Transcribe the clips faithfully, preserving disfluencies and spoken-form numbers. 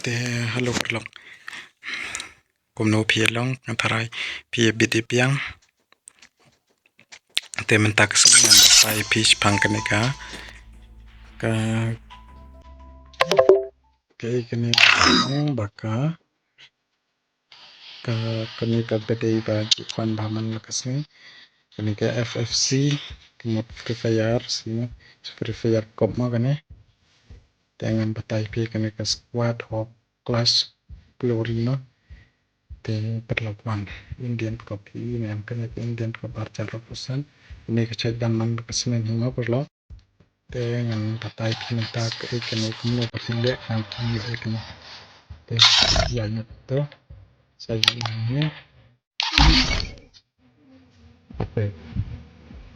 Te hello paralok. Kumno phi long, nga tharai phi bit biang. Te mynta ka sngi ngan batai phi shaphang kane ka, ka, ka, kane ka, ba ka, ka, kane ka ba dei ba ki kwan ba man la ka sngi. Kane ka F F C, ka mut Free Fire, si, Free Fire kop ma kane. Te ngan batai phi kane ka Squad of Clash Glory no. Te paralok wan Indian copy ne em kane ka Indian copy archar percent. Ini ka check dan man ka senen hima paralok. Te ngan batai phi nta ka e kane kumno ka phi lek ngan phi lek kane. Te ya ni to. Sa ya ni.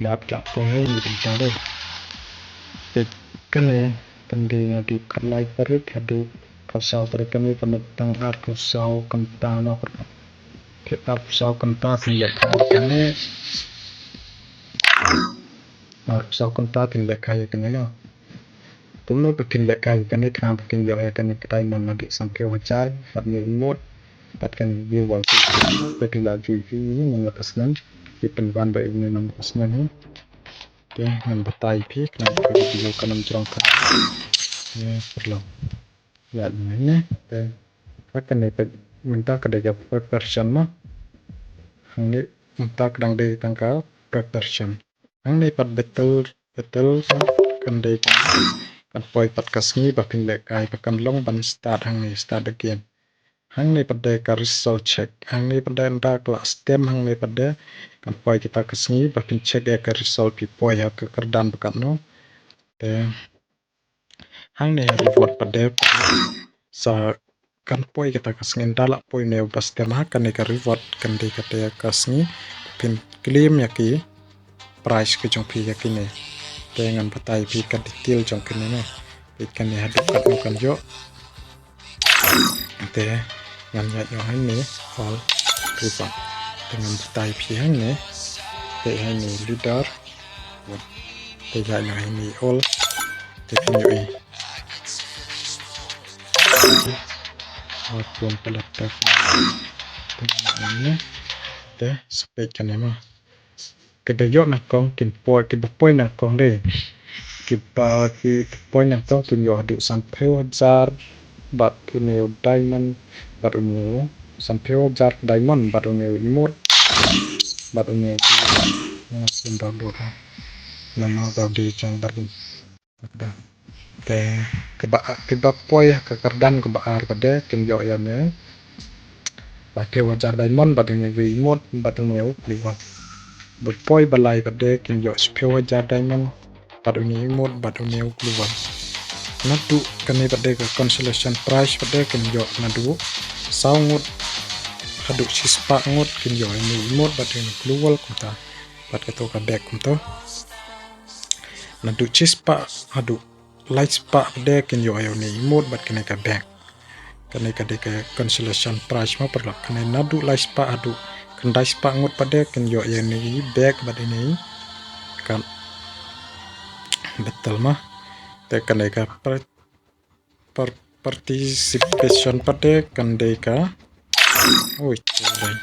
Laptop ko hai ni pynta dei. Te kane, kane nga di khlai tarik haduh khasaw tarik kane kane tang arphew saw kynta no. Te arphew saw kynta phin lek kane. Arphew saw kynta phin lek kane no. Kumno ba phin lek ïa kane khnang ba phin ïoh ïa kane ka diamond haduh sanphew hajar, bad ne emote, bad kane view wal. Ba phin la ju ju ni nang ka snem. Ki pynban ba ini nang ka snem ni. Te ngan batai phi khnang ba ka video kan ym jrong ka. Ye, paralok. Ïa ni ne. Te ka kane ka mynta ka dei ka preparation ma. Hangne mynta ka dang dei tang ka preparation. Hangne pat battle, battle kan dei kan, kan poi pat ka sngi ba phin lehkai ba kan long ban start hangne, start again. Hangne pat dei ka result check. Hangne pat dei nda ka la stem hangne pat dei kan poi kita ka sngi ba phin check ïa ka result phi poi ha ka kyrdan ba katno. Te hangne reward pat dei sa kan poi kata ka sngi nda la poi ne ba stem ha kane ka reward kan dei kata ka sngi phin claim ïa ki prize ka jong phi ïa kine. Te ngan batai phi ka detail jong kine ne. Phi kane haduh katno kan ïoh. Te ngan ïa ïoh hangne all reward. Te ngan batai phi hangne. Te hangne leader. Te ïa ïoh hangne all. Te phin ïoh i. Te spek kane ma. Ki ba ïoh nyngkong kin poi, ki ba poi nyngkong dei. Ki ba ki poi nyngkong kin ïoh haduh sanphew hajar bad une u diamond bad une u sanphew hajar diamond bad une u emote bad une u. Lama ka dei jong bad Te ki ba, ki ba poi ha ka kyrdan ki ba ar pat de kin ïoh ïa ne. Ba phew hajar diamond bad une u emote bad une u glue wall. Ba poi ba lai pat de kin ïoh shiphew hajar diamond bad une u emote bad une u glue wall. Naduh kane pat de ka consolation prize pat de kin ïoh naduh saw ngut haduh shispah ngut kin ïoh ïa une u emote bad une u glue wall kumta. Bad kato ka bag kumto. Naduh shispah haduh lai spah pat de kin ïoh ïa une u emote bad kane ka bag. Kane ka dei ka consolation prize ma paralok. Kane naduh lai spah haduh khyndai spah ngut pat de kin ïoh ïa une u bag bad une u card battle ma. Te kane ka par-, par-, participation pat de kan dei ka. Oi, sorry.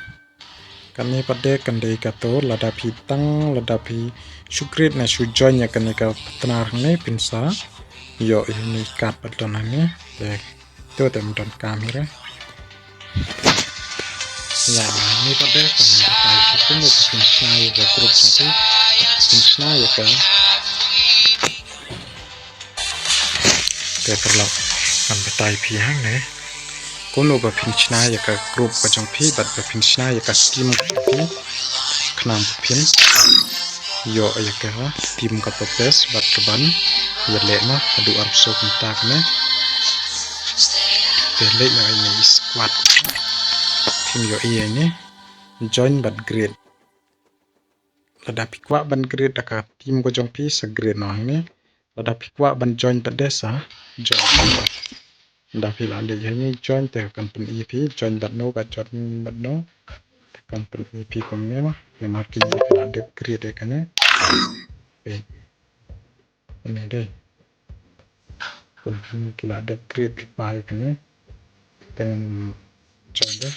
Kane pat de kan dei kato lada phi tang, lada phi shu create ne shu join ïa kane ka partner hangne phin sa ïoh ïa une u card pat don hangne. Te to te ym don kam hi re. Ïa hangne pat de kan dei ka phi kumno phin shna ïa ka group jong phi, phin shna ïa ka. Te paralok, ngan batai phi hangne kumno ba phin shna ïa ka group ka jong phi bad ba phin shna ïa ka team ka jong phi. Khnang ba phin ïoh ïa ka team kaba best bad kaban ïaleh noh haduh arphew saw kynta kane. Te leit noh ïa ine i squad. Phin ïoh ïa ine join bad create. Lada phi kwah ban create da ka team ka jong phi sa create noh hangne. Lada phi kwah ban join pat de sa join. Lada phi la leit hangne join te kan pyni phi join bad no, ka join bad no. Te kan pyni phi kumne ma. Namar kine phi la dep create ïa kane. Phi. Kane de. Kumne ki la dep create ki pa ïa kane. Te ngan join da.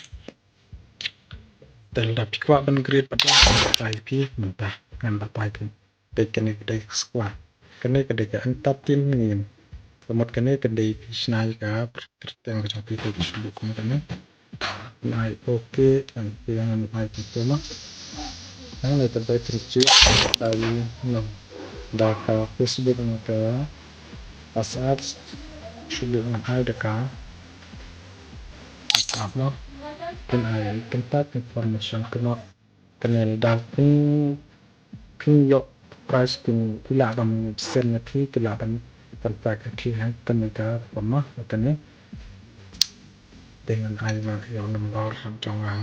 Te lada phi kwah ban create pat, ngan batai phi mynta, ngan batai phi. Te kane ka dei ka squad. Kane ka dei ka entire team ngin. Ka mut kane ka dei phi shna ïa ka kyrteng ka jong phi, te phi shu buh kum kane. Ngan ai okay, ngan ai confirm. Hangne te dei phi choose da ïa no, da ka Facebook, da ka WhatsApp, shu buh ngan ai da ka WhatsApp no. Phin ai contact information, ka mut kane lada phin, phin ïoh prize, phin, phi lah ban send ïa phi, phi lah ban contact ïa phi ha kane ka form, ha kane. Te ngan ai ma ïa u number jong nga.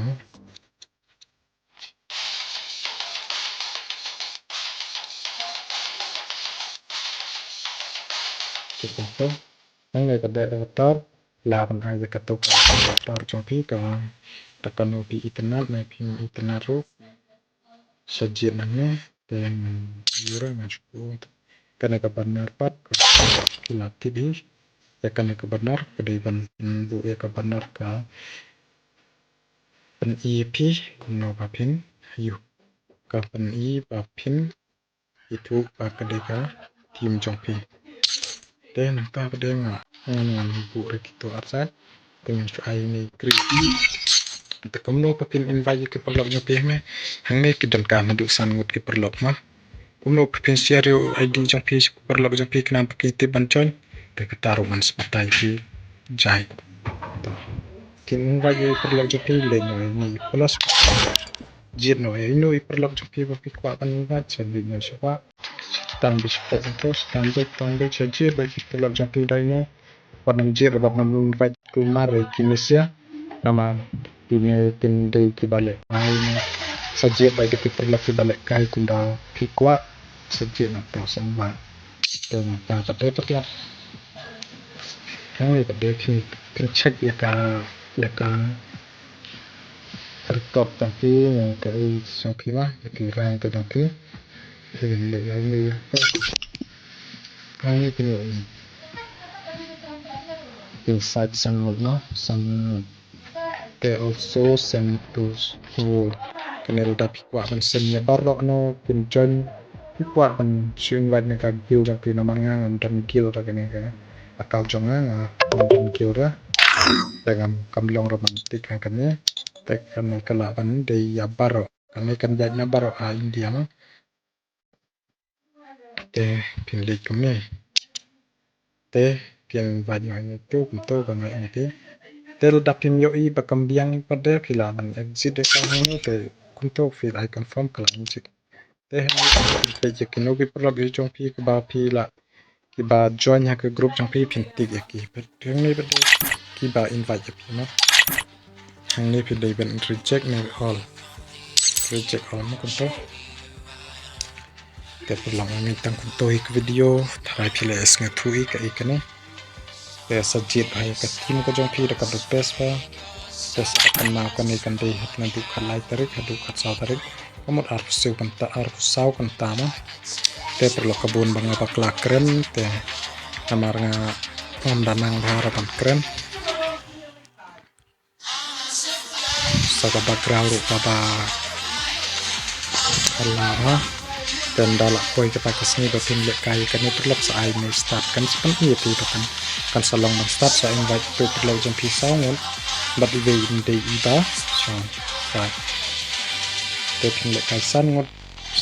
Te kumto. Hangne ka dei da ka tor, lah ban ai da kato ka tor jong phi, ka, da kano phi itynnad, ne phim itynnad ruh. Sa jied nangne, te ngan ïa ruh ngan shu. Kane ka banner pat, phi la tip hi. Ïa kane ka banner, ka dei ban pynbuh ïa ka banner ka pyni ïa phi kumno ba phin ïoh. Ka pyni ba phin ithuh ba ka dei ka team jong phi. Te nangta pat de nga, ngan, ngan buh re kito ar side. Te ngan shu ai ne create. Te kumno ba phin invite ïa ki paralok jong phi hangne. Hangne ki donkam haduh san ngut ki paralok ma. Kumno ba phin share ïa u ID jong phi sha ki paralok jong phi khnang ba kin tip ban join. Te kata ruh ngan sa batai phi jai. To. Kin invite ïa ki paralok jong phi, leit noh ïa ine i plus. Jied noh ïa ino i paralok jong phi ba phi kwah ban invite, sa leit noh sha wah. Tang beit sha pdeng to, tang beit, tang beit, sa jied beit ki paralok jong phi da ine. Wat nym jied, wat nym invite kumne re kine sha. Namar kine kin dei kiba lehkai. Sa jied beit ki paralok kiba lehkai kumba phi kwah. Sa jied noh to, sa invite. Te nangta pat de pat ïa. Hangne pat de phin, phin check ïa ka, ïa ka record jong phi, ïa ka age jong phi ma, ïa ki rank ka jong phi. Phin leh ïa hangne. Hangne phin leh ïa. Phin sait san ngut noh, san ngut. Te also send to school. Kane lada phi kwah ban send ïa baroh noh, phin join. Phi kwah ban shu invite na ka guild jong phi, namar nga ngam don guild ha kane ka account jong nga, nga ngam don guild re. Te ngam, kam long romantic ha kane. Te kane ka lah ban dei ïa baroh. Kane kan ïaid na baroh ha India ma. Te phin leit kumne. Te phin invite noh ïa ito kumto ba nga ong te. Te lada phim ïohi ba kam biang pat de phi lah ban exit ïa ka hangne te kumto phi ai confirm ka la exit. Te hangne phin peit ïa kino ki paralok jong phi kiba phi lah, kiba join ha ka group jong phi, phin tick ïa ki. Te hangne pat de kiba invite ïa phi ma. Hangne phi dei ban reject ne all. Reject all ma kumto. Te paralok, nga ngeit tang kumto hi ka video. Tharai phi la sngewthuh hi kaei kane. Te sa jied bha ïa ka team ka jong phi da kaba best bha. Te sa kynmaw kane kan dei naduh khatlai tarik haduh khatsaw tarik. Ka mut arphew saw kynta, arphew saw kynta ma. Te paralok, ka bun ba nga bakla kren te namar nga ngam da nang bha ban kren. Sa ka background ruh kaba hala ha. Te ynda la poi kata ka sngi ba phin lehkai kane paralok, sa ai ne start, kan sa pyni ïa phi ba kan, kan sa long ban start. Sa invite ito paralok jong phi saw ngut bad iwei ym dei i ba shong. Te phin lehkai san ngut,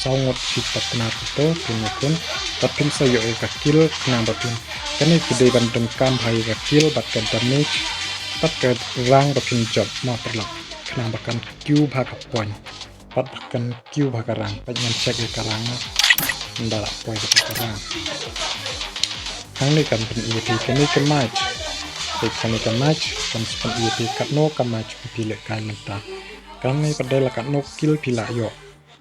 saw ngut, phi pat pynap ito, phin ïakun. Bad phin sa ïoh ïa ka kill khnang ba phin, kane ki dei ban donkam bha ïa ka kill bad ka damage bad ka rank ba phin jop ma paralok, khnang ba kan kiew bha ka point bad ba kan kiew bha ka rank. Peit, ngan check ïa ka rank na, ynda la poi kata ka rank. Hangne kan pyni ïa phi kane ka match. Peit, kane ka match kan sa pyni ïa phi katno ka match phi lehkai mynta. Kane pat de la katno kill phi la ïoh.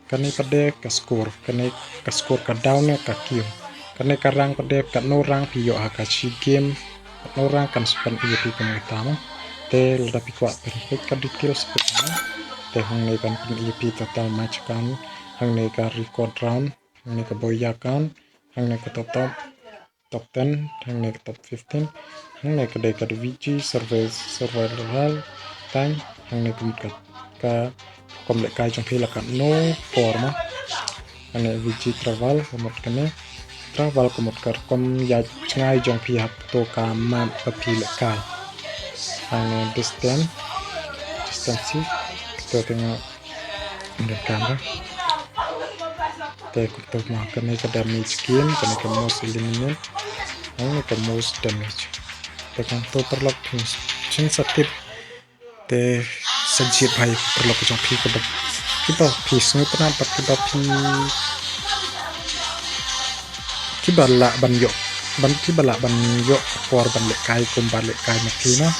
Kane pat de ka score, kane ka score ka down ne ka kiew. Kane ka rank pat de katno rank phi ïoh ha ka shi game. Katno rank kan sa pyni ïa phi kumta ma. Te lada phi kwah phin peit ka details peit ma. Te hangne kan pyni ïa phi total match kan, hangne ka record round, hangne ka boya kan, hangne ka top top, top ten, hangne ka top fifteen, Hangne ka dei ka VG survey, survival time. Hangne ka mut ka, ka rukom lehkai jong phi la katno por mo. Hangne VG travel ka mut kane. Travel ka mut ka rukom ïaid jngai jong phi ha kato ka map ba phi lehkai. Hangne distance, distance kato te nga ynda kam ba. Te kumto mo, kane ka damage gain, kane ka most eliminate, hangne ka most damage. Te kumto paralok phin, phin sa tip. Te sa jied bha ïa ki paralok jong phi kiba, kiba phi sngewtynnat bad kiba phi, kiba lah ban ïoh, ban, kiba lah ban ïoh por ban lehkai kumba lehkai ma phi na.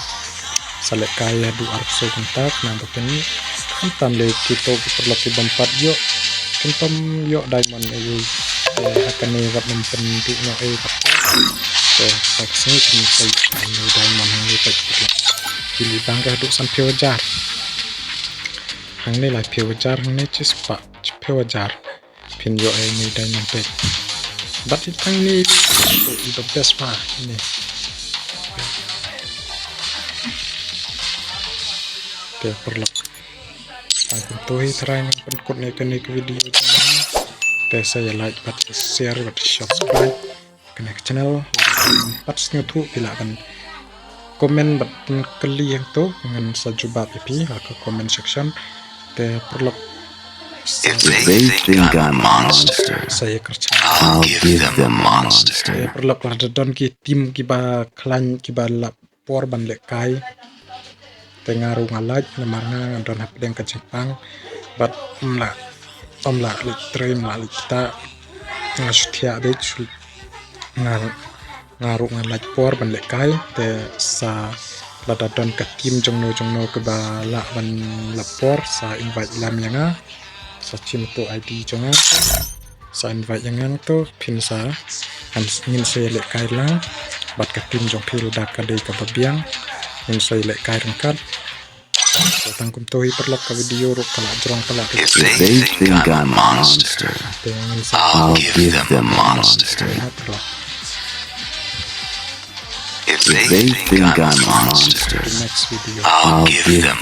Sa lehkai haduh arphew saw kynta khnang ba phin, khamtam lei kito ki paralok ki bym pat ïoh, kim pom ïoh diamond ei ei. Te ha kane wat nym pynduh noh ei pat. Te sa ka sngi phin sa ïoh ei diamond hangne pat paralok. Ki leit bang ka haduh sanphew hajar. Hangne laiphew hajar, hangne chispah, chiphew hajar. Phin ïoh ei ei diamond peit. Bad i tang ine i the best pa ine. Te paralok. Tang kumto hi tharai ngan pynkut ïa kane ka video jong nga. Te sa ïa like bad share bad subscribe kane ka channel. Bad sngewthuh phi lah ban comment bad pynkylli hangto, ngan sa jubab ïa phi ha ka comment section. Te paralok, if they think I'm a monster, sa ïa kyrchan, I'll give them a monster. Te paralok, lada don ki team kiba khlaiñ kiba lah por ban lehkai, te nga ruh nga lait, namar nga nga don hapdeng ka jingpang bad ym lah, ym lah leit trei, ym lah leit ktah. Nga shu thiah beit, shu, nga, nga ruh nga lait por ban lehkai. Te sa lada don ka team jongno jongno kiba lah ban lap por, sa invite lam ïa nga. Sa shim to ID jong nga. Sa invite ïa nga to, phin sa, ngin sa ïa lehkai lang bad ka team jong phi lada ka dei kaba biang. Ngin sa ïa lehkai ryngkat. Te tang kumto hi paralok, ka video ruh ka la jrong palat. If they think I'm a monster, te ngin sa, I'll give them a monster. If they think I'm a monster, the next video, I'll give them